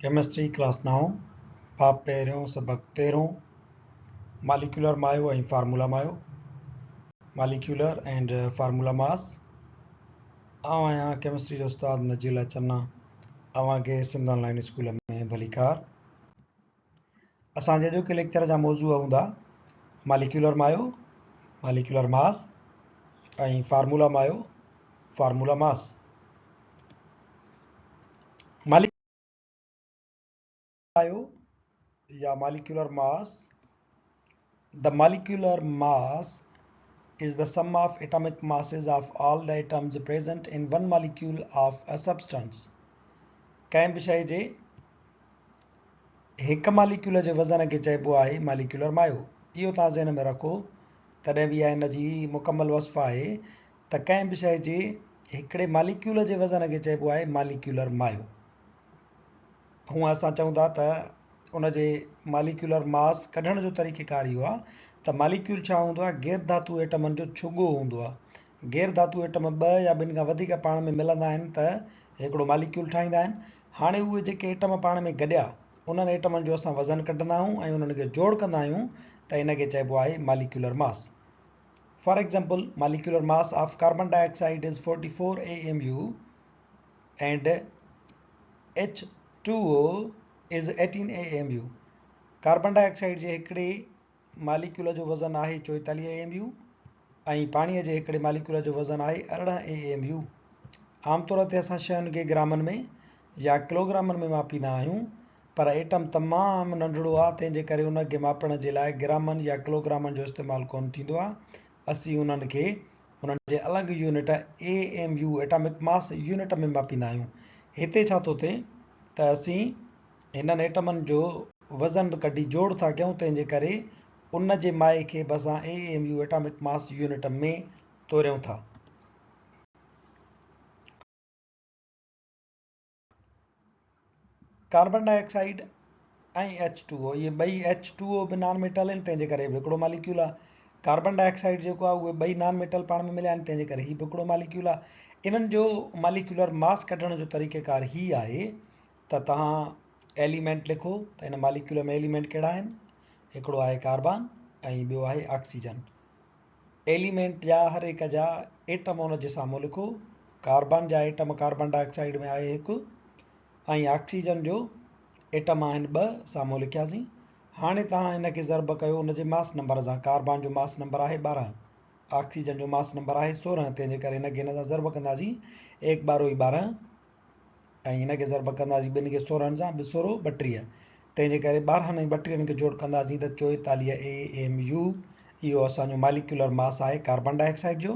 Chemistry class نائون، باب پهريون، سبق تيرهون، ماليڪيولر مايو ۽ فارمولا مايو، Molecular and Formula Mass، آئون آهيان ڪيمسٽري جو استاد نجي الله چنا، اوهان کي سنڌ آن لائين اسڪول ۾ ڀليڪار. اسان جي اڄوڪي ليڪچر جا موضوع هوندا ماليڪيولر مايو، ماليڪيولر ماس ۽ فارمولا مايو، فارمولا ماس. مايو يا molecular mass, The molecular mass is the sum of atomic masses of all the atoms present in one molecule of a substance. ڪنهن به شيء جي هڪ ماليڪيول جي وزن کي چئبو آهي ماليڪيولر مايو. اهو توهان ذهن ۾ رکو تڏهن به اها ان جي مڪمل وصف آهي ته ڪنهن به شيء جي هڪڙي ماليڪيول جي وزن کي چئبو آهي ماليڪيولر مايو. هونء اسان چئون ٿا ته ان جي ماليڪيولر ماس ڪڍڻ جو طريقيڪار اهو آهي ته ماليڪيول ڇا هوندو آهي؟ غير ڌاتو ايٽمن جو ڇڳو هوندو آهي. غير ڌاتو ايٽم ٻه يا ٻن کان وڌيڪ پاڻ ۾ ملندا آهن ته هڪڙو ماليڪيول ٺاهيندا آهن. هاڻي اهي جيڪي ايٽم پاڻ ۾ گڏيا انهن ايٽمن جو اسان وزن ڪڍندا آهيون ۽ انهن کي جوڙ ڪندا آهيون ته ان کي چئبو آهي molecular mass. For example, molecular mass of carbon dioxide is 44 AMU and H2O is 18 AMU. Carbon dioxide جي هڪڙي ماليڪيول جو وزن آهي 44 AMU ۽ پاڻي جي هڪڙي ماليڪيول جو وزن آهي 18 AMU. عام طور تي اسان شين کي گرامن ۾ يا ڪلوگرامن ۾ ماپيندا آهيون پر ايٽم تمام ننڍڙو آهي تنهن جي ڪري ان کي ماپڻ جي لاء گرامن يا ڪلوگرامن جو استعمال ڪونه ٿيندو آهي. اسين انهن کي انهن جي الڳ unit AMU، Atomic Mass Unit، ۾ ماپيندا آهيون. هتي ڇا ٿو ٿئي ته اسين هنن ايٽمن جو وزن ڪڍي جوڙ ٿا ڪيون تنهن جي ڪري ان جي مائي کي به اسان AMU، Atomic Mass Unit، ۾ توريون ٿا. Carbon dioxide ۽ H two O اهي ٻئي ايڇ ٽو او به نان ميٽل آهن تنهن جي ڪري به هڪڙو ماليڪيول آهي. ڪاربن ڊاء آڪسائيڊ جيڪو آهي اهي ٻئي نان ميٽل پاڻ ۾ مليا آهن تنهن جي ڪري هي به هڪڙو ماليڪيول آهي. انهن جو ماليڪيولر ماس ڪڍڻ جو طريقيڪار هي آهي ته توهان ايليمينٽ لکو ته ان ماليڪيول ۾ ايليمينٽ ڪهڙا آهن. هڪڙو آهي ڪاربان ۽ ٻيو آهي آڪسيجن. ايليمينٽ جا هر هڪ جا ايٽم ان جي سامهون لکو. ڪاربان جا ايٽم ڪاربان ڊاء آڪسائيڊ ۾ آهي هڪ ۽ آڪسيجن جو ايٽم آهن ٻه سامهون لکياسين. هاڻي توهان ان کي ضرب ڪيو ان جي ماس نمبر سان. ڪاربان جو ماس نمبر آهي 12 آڪسيجن جو ماس نمبر آهي 16 تنهن جي ڪري هن کي هن سان ضرب ڪنداسين ايڪ ٻارهو ئي 12 ۽ هن کي ضرب ڪنداسين ٻن کي 16 سان ٻه سورو 32 تنهن جي ڪري 12 ۽ 32 کي جوڙ ڪنداسين ته 44 اي ايم يو اهو اسان جو ماليڪيولر ماس آهي ڪاربان ڊاء آڪسائيڊ جو.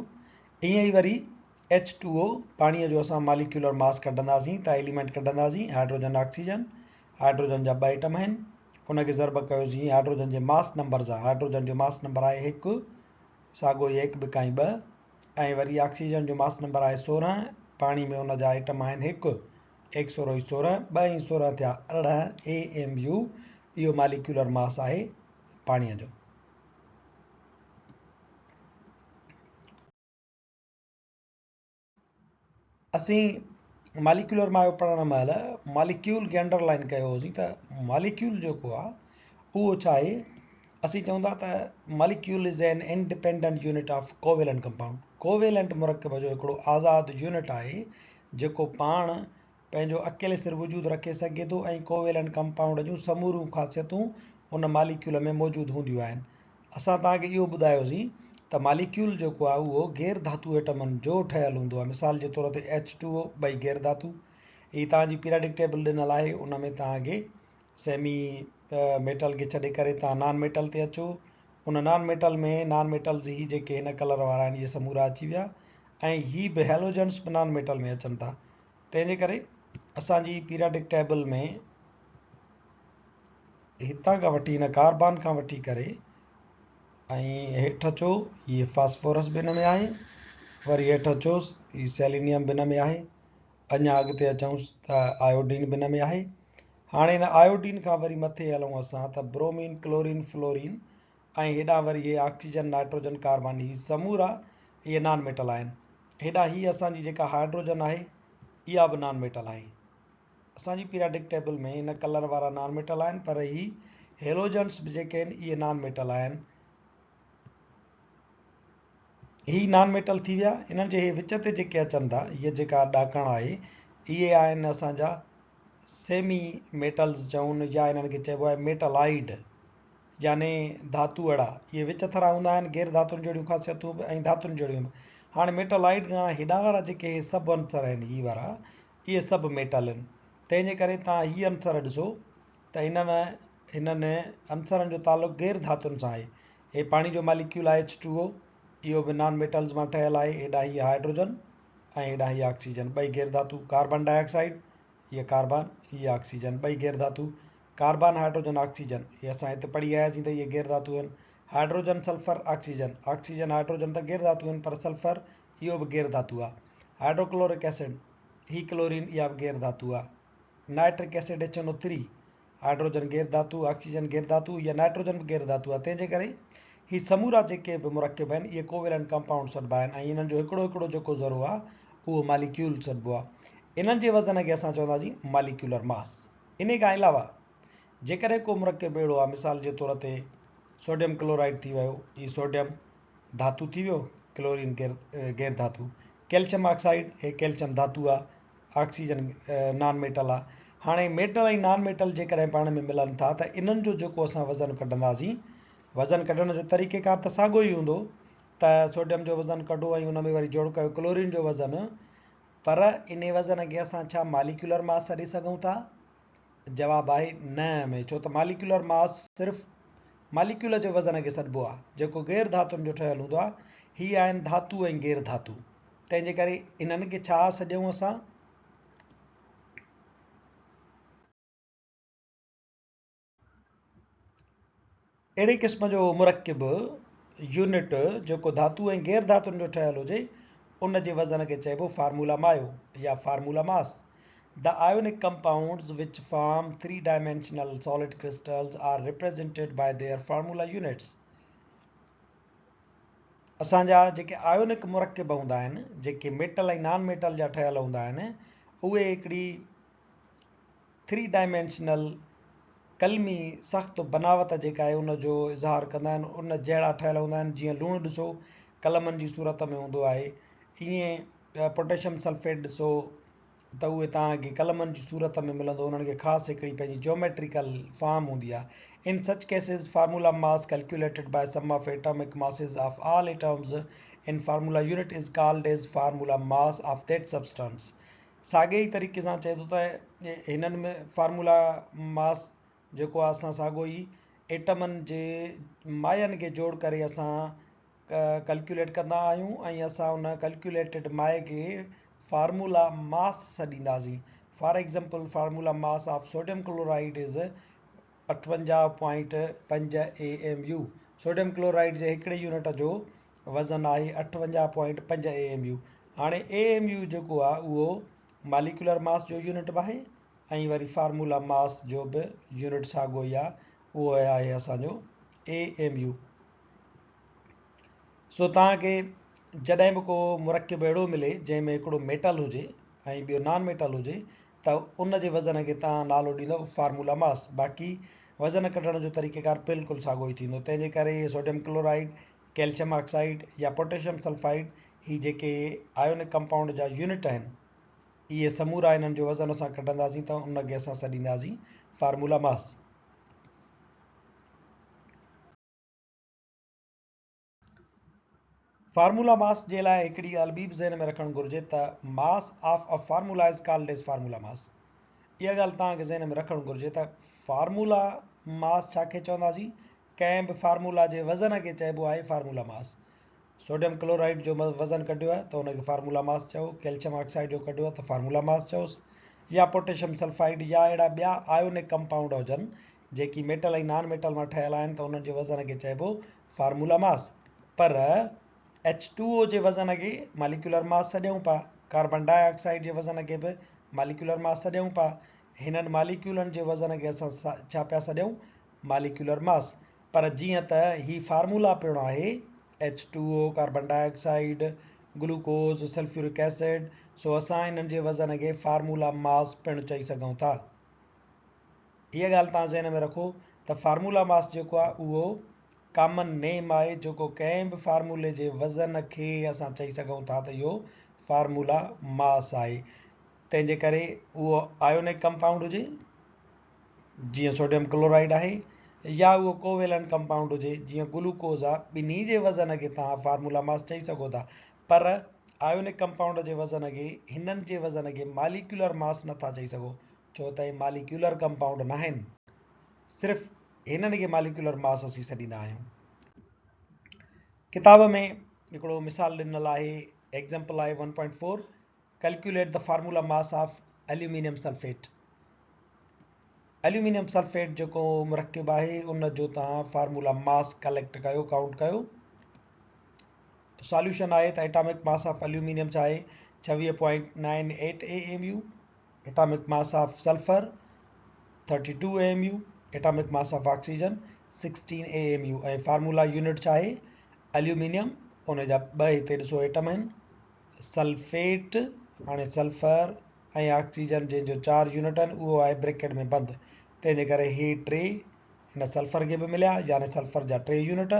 ائين ئي وري ايڇ ٽو او پاڻيء جو اسان ماليڪيولر ماس ڪڍنداسين ته ايليمينٽ ڪڍنداسين هائڊروجن آڪسيجن هائڊروجن جا ٻه ايٽم آهن ان کي ضرب ڪيوسين هائڊروجن جي ماس نمبر سان هائڊروجن جو ماس نمبر آهي هڪ ساڳو ئي هڪ ٻڪائين ٻه ۽ وري آڪسيجن جو ماس نمبر آهي 16، پاڻي ۾ ان جا ائٽم آهن هڪ، ايڪ سوروئي 16، ٻه ۽ 16 ٿيا 18 اي ايم يو، اهو ماليڪيولر ماس آهي پاڻيء جو. اسين ماليڪيولر مايو پڙهڻ مهل ماليڪيول کي انڊر لائن ڪيو هوسين ته ماليڪيول جيڪو آهي اهو ڇا آهي؟ اسين چئون ٿا ته molecule is an independent unit of covalent compound. Covalent مرڪب جو هڪڙو آزاد يونٽ آهي جيڪو پاڻ پنهنجو اڪيلي سر وجود رکي سگهي ٿو ۽ ڪوويلنٽ ڪمپائونڊ جون سموريون خاصيتون ان ماليڪيول ۾ موجود هونديون آهن. اسان توهان کي اهو ٻڌايوسين ته ماليڪيول جيڪو آهي اهو غير ڌاتو ايٽمن جو ٺهيل هوندو آهي. مثال جي طور تي ايڇ ٽو او ٻئي غير ڌاتو. هي توهان جي پيرياڊڪ ٽيبل ڏنل آهي ان ۾ توهان کي سيمي ميٽل کي ڇڏي ڪري توهان نان ميٽل تي اچو. ان نان ميٽل ۾ نان ميٽلز هي جيڪي هن ڪلر وارا آهن اهي سمورا اچي ويا ۽ هي به هيلوجنس به نان ميٽل ۾ اچن ٿا. تنهن جي ڪري اسان جي پيرياڊڪ ٽيبل ۾ هتان کان وٺي هن ڪاربان کان وٺي ڪري ۽ هيٺ اچو هي فاسفورس به هن ۾ آهي وري هيٺ اچوس هي سيلينيم به هن ۾ آهي اڃا اڳتي اچونس ته آيوڊين به هن ۾ آهي هاڻي هن آيوڊين کان وري مٿي هلون اسان ته برومين ڪلورين فلورين ۽ هيڏانهن وري هي آڪسيجن نائٽروجن ڪاربان هي سمورا اهي نان ميٽل آهن هيڏانهن هي اسان جي جيڪا هائڊروجن آهي اها به نان ميٽل آهي. اسان جي پيرياڊڪ ٽيبل ۾ هن ڪلر وارا نان ميٽل آهن پر هي هيلوجنس به جيڪي آهن اهي نان ميٽل آهن. هي نان ميٽل ٿي ويا. انهن جي هي وچ تي جيڪي اچن ٿا هيء جيڪا ڏاڪڻ آهي اهي آهن اسان جا سيمي ميٽلز چئون يا انهن کي چئبو آهي ميٽلائيڊ يعني ڌاتوئڙا. اهي وچ ٿرا هوندا آهن غير ڌاتن جهڙيون خاصيتون به ۽ ڌاتن جهڙيون به. هاڻي ميٽلائيڊ کان هيڏانهن وارا جيڪي هي سڀ عنصر آهن هي وارا اهي سڀ ميٽل آهن. تنهن جي ڪري توهان هي عنصر ڏسو ته انهن هنن عنصرن جو تعلق غير ڌاتن سان آهي. هي پاڻي جو ماليڪيول آهي ايڇ ٽو او، اهو به نان ميٽلز مان ٺهيل آهي. هيڏانهن هي هائيڊروجن ۽ هيڏانهن هي آڪسيجن ٻئي غير ڌاتو. ڪاربان ڊاء آڪسائيڊ، هيء ڪاربان، هيء آڪسيجن ٻئي غير ڌاتو. ڪاربان، هائيڊروجن، آڪسيجن اهي اسان هت پڙهي آياسين ته اهي غير ڌاتو آهن. Hydrogen, sulphur, oxygen, oxygen, hydrogen ته غير ڌاتو آهن پر سلفر اهو به غير ڌاتو آهي. هائيڊروڪلورڪ ايسڊ، هي ڪلورين اها به غير ڌاتو آهي. Nitric acid H N O three, hydrogen غير ڌاتو، آڪسيجن غير ڌاتو يا نائٽروجن به غير ڌاتو آهي. تنهن جي ڪري هي سمورا جيڪي به مرڪب آهن اهي ڪوويلنٽ ڪمپائونڊ سڏبا آهن ۽ انهن جو هڪڙو هڪڙو جيڪو ذرو آهي اهو ماليڪيول سڏبو آهي. انهن جي وزن کي اسان چونداسين ماليڪيولر ماس. انهي کان علاوه جيڪڏهن ڪو مرڪب اهڙو آهي مثال جي طور تي سوڊيم ڪلورائيڊ ٿي ويو، هي سوڊيم ڌاتو ٿي ويو، ڪلورين غير ڌاتو، ڪيلشم آڪسائيڊ هي ڪيلشم ڌاتو آ، آڪسيجن نان ميٽل آ. هاڻي ميٽل ۽ نان ميٽل جيڪڏهن پاڻ ۾ ملن ٿا ته انهن جو جيڪو اسان وزن ڪڍنداسين، وزن ڪڍڻ جو طريقيڪار ته ساڳيو ئي هوندو ته سوڊيم جو وزن ڪڍو ۽ ان ۾ وري جوڙ ڪيو ڪلورين جو وزن، پر انهي وزن کي اسان ڇا ماليڪيولر ماس سڏي سگهون ٿا؟ جواب آهي نه ۾ ڇو ته ماليڪيولر ماس صرف ماليڪيول جي وزن کي سڏبو آهي جيڪو غير ڌاتن جو ٺهيل هوندو آهي. هي آهن ڌاتو ۽ غير ڌاتو تنهن جي ڪري انهن کي ڇا سڏيون اسان؟ اهڙي قسم جو مرڪب، يونٽ، جيڪو ڌاتو ۽ غير ڌاتن جو ٺهيل هجي، ان جي وزن کي چئبو فارمولا مايو يا formula mass. The ionic compounds which form three dimensional solid crystals are represented by their formula units. اسان جا جيڪي آيونڪ مرڪب هوندا آهن، جيڪي ميٽل ۽ نان ميٽل جا ٺهيل هوندا آهن، اهي هڪڙي ٿري ڊائمينشنل قلمي سخت بناوت جيڪا آهي ان جو اظهار ڪندا آهن ان جهڙا ٺهيل هوندا آهن جيئن لوڻ ڏسو قلمن جي صورت ۾ هوندو آهي ائين پوٽيشم سلفيٽ ڏسو ته اهي توهان کي قلمن جي صورت ۾ ملندو انهن کي خاص هڪڙي پنهنجي جيوميٽريڪل فارم هوندي آهي in such cases formula mass calculated by sum of atomic masses of all atoms in formula unit is called as formula mass of that substance ساڳئي ئي طريقي سان چئي ٿو ته هنن ۾ فارمولا ماس جيڪو آهي اسان ساڳو ئي ايٽمن جي ماين کي جوڙ ڪري اسان ڪلڪيوليٽ ڪندا آهيون ۽ اسان ان ڪلڪيوليٽيڊ مائي کي فارمولا ماس سڏينداسين. For example formula mass of sodium chloride is 58.5 A M U. Sodium chloride جي هڪڙي يونٽ جو وزن آهي اٺونجاهه پوائنٽ پنج اي ايم يو. هاڻي اي ايم يو جيڪو آهي اهو ماليڪيولر ماس جو يونٽ به آهي ۽ وري فارمولا ماس جو به يونٽ ساڳيو ئي آهي اهو آهي اسان جو اي ايم يو. سو توهان کي جڏهن به ڪو مرڪب اهڙو ملي جنهن ۾ هڪڙو ميٽل هجي ۽ ٻيو نان ميٽل هجي ته ان جي وزن کي توهان نالو ڏيندؤ فارمولا ماس. باقي وزن ڪڍڻ جو طريقيڪار بلڪل ساڳيو ئي ٿيندو تنهن جي ڪري سوڊيم ڪلورائيڊ، ڪيلشم آڪسائيڊ يا پوٽيشم سلفائيڊ هي جيڪي آيونڪ ڪمپائونڊ جا يونٽ آهن اهي سمورا انهن جو وزن اسان ڪڍنداسين ته ان کي اسان سڏينداسين فارمولا ماس. فارمولا ماس جي لاء هڪڙي ڳالهه ٻي به ذهن ۾ رکڻ گهرجي ته mass of a formula is called as formula mass. اها ڳالهه توهان کي ذهن ۾ رکڻ گهرجي ته فارمولا ماس ڇا کي چونداسين؟ ڪنهن به فارمولا جي وزن کي چئبو آهي فارمولا ماس. سوڊيم ڪلورائيڊ جو وزن ڪڍيو آهي ته ان کي فارمولا ماس چئو، ڪيلشم آڪسائيڊ جو ڪڍيو آهي ته فارمولا ماس چئوس يا پوٽيشم سلفائيڊ يا اهڙا ٻيا آيونڪ ڪمپائونڊ هجن جيڪي ميٽل ۽ نان ميٽل مان ٺهيل آهن ته انهن جي وزن کي چئبو فارمولا ماس. پر ايڇ ٽو او جي وزن کي ماليڪيولر ماس سڏيون پيا، ڪاربان ڊاء آڪسائيڊ جي وزن کي به ماليڪيولر ماس سڏيون پيا. هنن ماليڪيولن جي وزن کي اسان ڇا پيا سڏيون؟ ماليڪيولر ماس، پر جيئن ته هي فارمولا پڻ آهي، H two O, carbon dioxide, glucose, sulphuric acid, سو اسان انهن جي وزن کي فارمولا ماس پڻ چئي سگهون ٿا. هيء ڳالهه توهان ذهن ۾ رکو ته فارمولا ماس جيڪو آهي اهو ڪامن نيم آهي جيڪو ڪنهن به فارمولي جي وزن کي اسان چئي سگهون ٿا ته اهو فارمولا ماس آهي. تنهن جي ڪري اهو آيونڪ ڪمپائونڊ هجي جيئن سوڊيم ڪلورائيڊ آهي يا اهو ڪوويلنٽ ڪمپائونڊ هجي جيئن گلوڪوز آهي، ٻنهي جي وزن کي توهان فارمولا ماس چئي سگهو ٿا، پر آيونڪ ڪمپائونڊ جي وزن کي هنن جي وزن کي ماليڪيولر ماس نٿا چئي سگهو، ڇو ته اهي ماليڪيولر ڪمپائونڊ ناهن، صرف هنن کي ماليڪيولر ماس اسين سڏيندا آهيون. ڪتاب ۾ هڪڙو مثال ڏنل آهي، ايگزامپل آهي 1.4 Calculate the formula mass of aluminium sulphate. Aluminium sulphate جيڪو مرڪب آهي ان جو توهان فارمولا ماس ڪليڪٽ ڪيو، ڪائونٽ ڪيو. ساليوشن آهي ته ايٽامڪ ماس آف اليومينيم ڇا آهي؟ 26.98 A M U, atomic mass of sulphur 32 A M U, atomic mass of oxygen 16 A M U ۽ formula unit ڇا آهي؟ اليومينيم، ان جا ٻه هتي ڏسو ايٽم آهن، سلفيٽ، هاڻي سلفر ۽ آڪسيجن جنهن جو 4 يونٽ آهن اهو آهي بريڪيٽ ۾ بند، تنهن جي ڪري هي 3 هن سلفر کي به مليا يعني سلفر جا 3 يونٽ،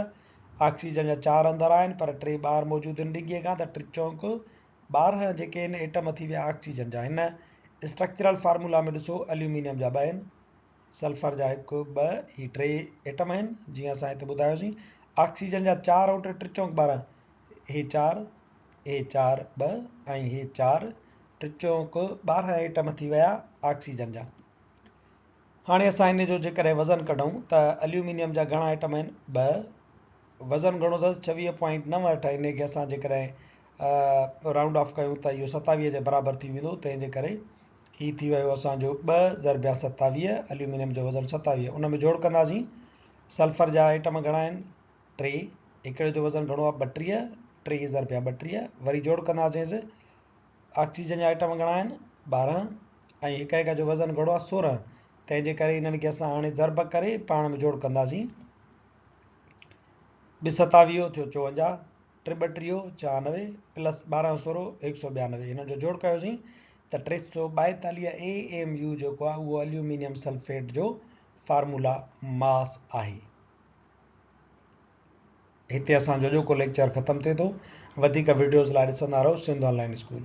آڪسيجن جا 4 اندر آهن پر 3 ٻاهر موجود آهن ڊگهي کان ته ٽي چونڪ 12 جيڪي آهن ايٽم ٿي ويا آڪسيجن جا. هن اسٽرڪچرل فارمولا ۾ ڏسو اليومينيم جا 2 آهن، سلفر جا 1، 2، هي 3 ايٽم آهن جيئن اسان هتي ٻڌايوسين، آڪسيجن جا 4 ۽ 3 ٽي چونڪ 12، هي 4، هي 4، 2 ۽ هي 4، ٽي چونڪ 12 ايٽم ٿي ويا آڪسيجن جا. هاڻي اسان ان جو جيڪڏهن وزن ڪڍون ته اليومينيم جا گهڻا ايٽم آهن؟ 2. وزن گهڻو اٿس؟ ڇويهه پوائنٽ نو اٺ. ان کي اسان جيڪڏهن رائونڊ آف ڪيون ته اهو 27 جي برابر ٿي ويندو، تنهن جي ڪري هي ٿي ويو اسان جو 2 ضربيا 27، اليومينيم جو وزن 27. ان ۾ جوڙ ڪنداسين، سلفر جا ايٽم گهڻا آهن؟ 3، هڪڙي جو وزن گهڻو آهي؟ 32، 3 ضربيا 32، وري جوڙ ڪنداسينس، آڪسيجن جا آئٽم گهڻا آهن؟ 12، ۽ هڪ هڪ جو وزن گهڻو آهي؟ 16، تنهن جي ڪري انهن کي اسان هاڻي ضرب ڪري پاڻ ۾ جوڙ ڪنداسين. ٻه ستاويهو ٿيو 54، ٽي ٻٽيهو 96، پلس 12 سورو 192، هنن جو جوڙ ڪيوسين ته 342 اي ايم يو جيڪو آهي اهو اليومينيم سلفيٽ جو فارمولا ماس آهي. هتي اسان جو اڄوڪو ليڪچر ختم ٿئي ٿو. وڌيڪ وڊيوز لاء ڏسندا رهو سنڌ آن لائن اسڪول.